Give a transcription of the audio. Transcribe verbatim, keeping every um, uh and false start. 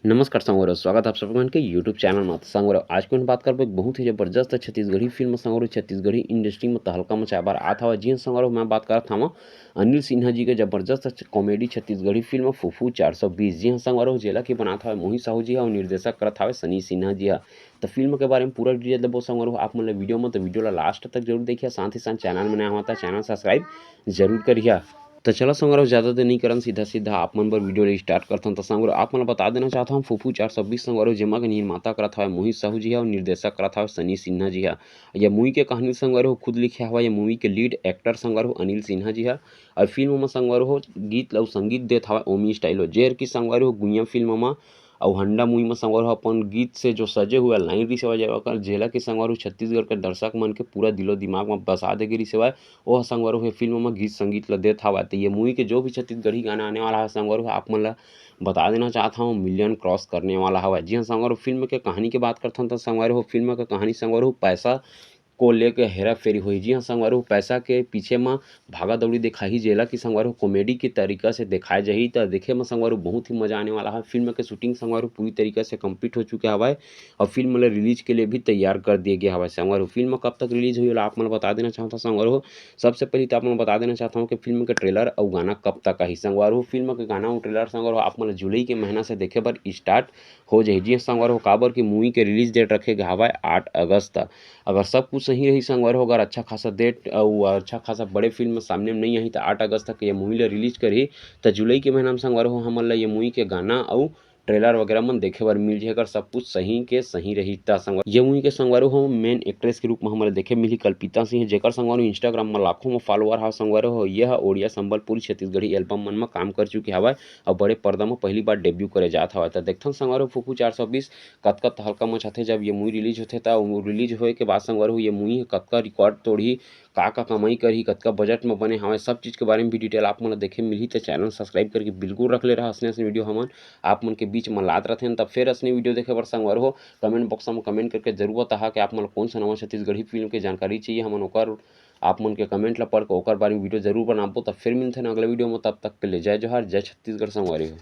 नमस्कार संगवारी हो, स्वागत है आप सब मन के YouTube चैनल में। तो संगवारी हो, आज के बात करबो एक बहुत ही जबरदस्त छत्तीसगढ़ी फिल्म संगवारी हो, छत्तीसगढ़ी इंडस्ट्री में तहलका मचाए बर आत हवय। जी हाँ संगवारी हो, मैं बात करत हवं अनिल सिन्हा जी के जबरदस्त छ-, कॉमेडी छत्तीसगढ़ी फिल्म फूफू चार सौ बीस। जी हाँ संगवारी हो, जेला की बनात हवय मोहित साहू जी हा और निर्देशक करत हवय सनी सिन्हा जी हा। तो फिल्म के बारे में पूरा डिटेल देबो संगवारी हो आप मन ला वीडियो में, तो वीडियो ला लास्ट तक जरूर देखिया। साथ ही साथ चैनल में नया होता, चैनल सब्सक्राइब जरूर करिया। तो चला संगवारी हो, ज्यादा देर नहीं करन, सीधा सीधा आप मन बर वीडियो ले स्टार्ट करथन। तो संगवारी हो, आप मन ला बता देना चाहत हवं फूफू चार सौ बीस संगवारी हो, जेमा के निर्माता करत हवय मोहित साहू जी हा और निर्देशक करत हवय सनी सिन्हा जी हा। ये मूवी के कहानी संगवारी हो खुद लिखे हवय, ये मूवी के लीड एक्टर संगवारी हो अनिल सिन्हा जी हा। और फिल्म में संगवारी हो गीत अउ संगीत देत हवय ओमी स्टाइलो, जेर की संगवारी हो गुइया फिल्म में अउ हंडा मूवी में संगवारी हो अपन गीत से जो सजे हुए लाइन रिहिस हवय, जेला कि संगवारी हो छत्तीसगढ़ के दर्शक मन के पूरा दिलो दिमाग में बसा दे गे रिहिस हवय। ओह संगवारी हो ये फिल्म में गीत संगीत ल देत हवय। तो ये मूवी के जो भी छत्तीसगढ़ी गाना आने वाला है संगवारी हो, आप मन ला बता देना चाहत हवं, मिलियन क्रॉस करने वाला हवय। जी हाँ संगवारी हो, फिल्म के कहानी के बात करथन तो संगवारी हो, फिल्म के कहानी संगवारी हो पैसा को लेके हेरा फेरी होही। जी हाँ संगवारी हो, पैसा के पीछे म भागा दौड़ी दिखाही, जेला कि संगवारी हो कॉमेडी के तरीका से दिखाए जाही। त देखे म संगवारी हो बहुत ही मजा आने वाला है। फिल्म के शूटिंग संगवारी हो पूरी तरीका से कंप्लीट हो चुके हवय और फिल्म ल रिलीज के लिए भी तैयार कर दिए गए हवय। संगवारी हो फिल्म कब तक रिलीज होही, ओला आप मन ल बता देना चाहत हवं संगवारी हो। सबसे पहले तो आप मन ल बता देना चाहत हवं कि फिल्म के ट्रेलर अउ गाना कब तक आही। संगवारी हो फिल्म के गाना अउ ट्रेलर संगवारी हो आप मन ल जुलाई के महीना से देखे बर स्टार्ट हो जाही। जी हाँ संगवारी हो, काबर कि मूवी के रिलीज डेट रखे गे हवय आठ अगस्त। अगर सब कुछ सही रही संगवारी हो, अगर अच्छा खासा डेट अउ अच्छा खासा बड़े फिल्म सामने में नहीं आही, तो आठ अगस्त तक ये मूवी ला रिलीज करही। तो जुलाई के महीना में संगवारी हो, हमन ला ये मूवी के गाना अउ ट्रेलर वगैरह मन देखे बर मिल जाही, अगर सब कुछ सही के सही रही। त संगवारी, ये मूवी के संगवारी हो मेन एक्ट्रेस के रूप में हमन ला देखे मिलही कल्पिता सिंह, जेकर संगवारी हो Instagram में लाखों में फॉलोअर हवय संगवारी हो। ये ह ओडिया, संबलपुरी, छत्तीसगढ़ी एल्बम मन में काम कर चुके हवय और बड़े पर्दा में पहली बार डेब्यू करे जात हवय। त देखथन संगवारी हो फूफू चार सौ बीस कतका तहलका मचाथे। जब ये मूवी रिलीज होथे, त रिलीज होए के बाद संगवारी हो ये मूवी ह कतका रिकॉर्ड तोड़ही, का का कमाई करही, कतका बजट में बने हवय, सब चीज के बारे में भी डिटेल आप मन ल देखे मिलही। त चैनल सब्सक्राइब करके बिल्कुल रख ले रहा। असने असने वीडियो हमन आप मन के बीच में लात रथेन। त फिर असने वीडियो देखे बर संगवारी हो कमेंट बॉक्स में कमेंट करके जरूर बताहा कि आप मन ल कौन सा नवा छत्तीसगढ़ी फिल्म के जानकारी चाहिए, हमन ओकर आप मन के कमेंट ल पढ़ के ओकर बारे में वीडियो जरूर बनाबो। त फिर मिलथन अगला वीडियो में, तब तक के लिए जय जोहार, जय छत्तीसगढ़ संगवारी हो।